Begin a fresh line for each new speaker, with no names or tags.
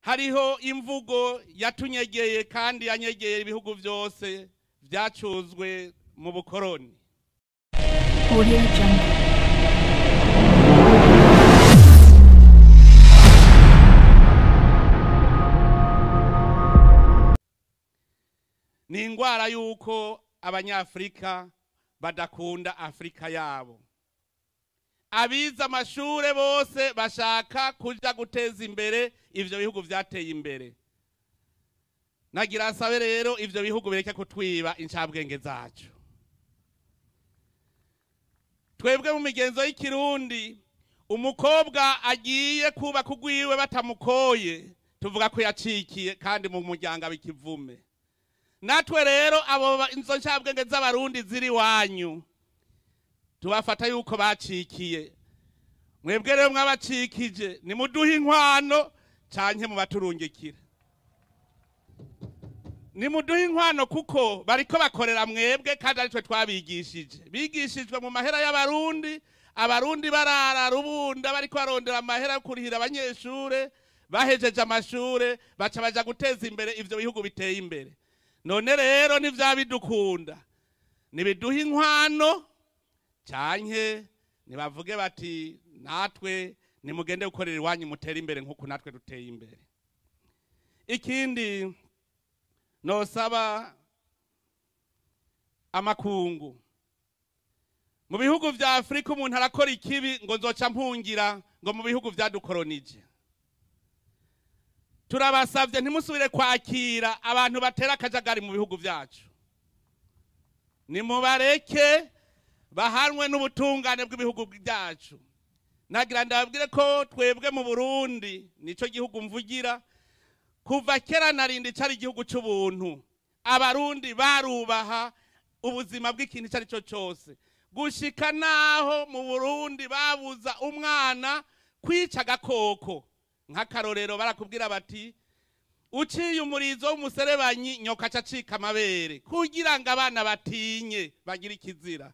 Hariho imvugo yatunyegeye kandi yanyegeye ibihugu byose byacuzwe mu bukoroni.
Audio Jungle.
Ni ingwara yuko abanyafrika badakunda Afrika yabo. Abize amashure bose bashaka kuja guteza imbere ivyo bihugu vyateye imbere. Nagira nsabe rero ivyo bihugu bireke kutwiba incabwenge zacu. Twebwe mu migenzo y'ikirundi, umukobwa agiye kubaka ugwiwe batamukoye, tuvuga ko yacikiye kandi mu muryango abikivume. Natwe rero abo inzo ncabwenge z'abarundi ziri wanyu tubafata yuko bacikiye. Mwebwe rero mwabacikije, nimuduhe inkwano canke mubaturungikire. Nimuduhe inkwano kuko bariko bakorera mwebwe kandi aritwe twabigishije. Bigishijwe mu mahera y'abarundi, abarundi barara rubunda bariko barondera amahera yo kurihira abanyeshure, bahejeje amashure baca baja guteza imbere ivyo bihugu biteye imbere. None rero ntivyabidukunda, nibiduhe inkwano canke nibavuge bati natwe nimugende gukorera iwanyu mutere imbere nkuko natwe duteye imbere. Ikindi nosaba amakungu, mu bihugu vya Afrika umuntu arakora ikibi ngo nzoca mpungira ngo mu bihugu vyadukoronije. Turabasavye ntimusubire kwakira abantu batera akajagari mu bihugu vyacu. Nimubareke bahanwe n'ubutungane bw'ibihugu byacu. Nagira ndababwire ko twebwe mu Burundi nico gihugu mvugira, kuva kera narindi cari igihugu c'ubuntu. Abarundi barubaha ubuzima bw'ikintu icari cyo cyose, gushika naho mu Burundi babuza umwana kwica agakoko. Nk'akarorero barakubwira bati uciye umurizo w'umuserebanyi nyoka aca acika amabere, kugira ngo abana batinye bagire ikizira.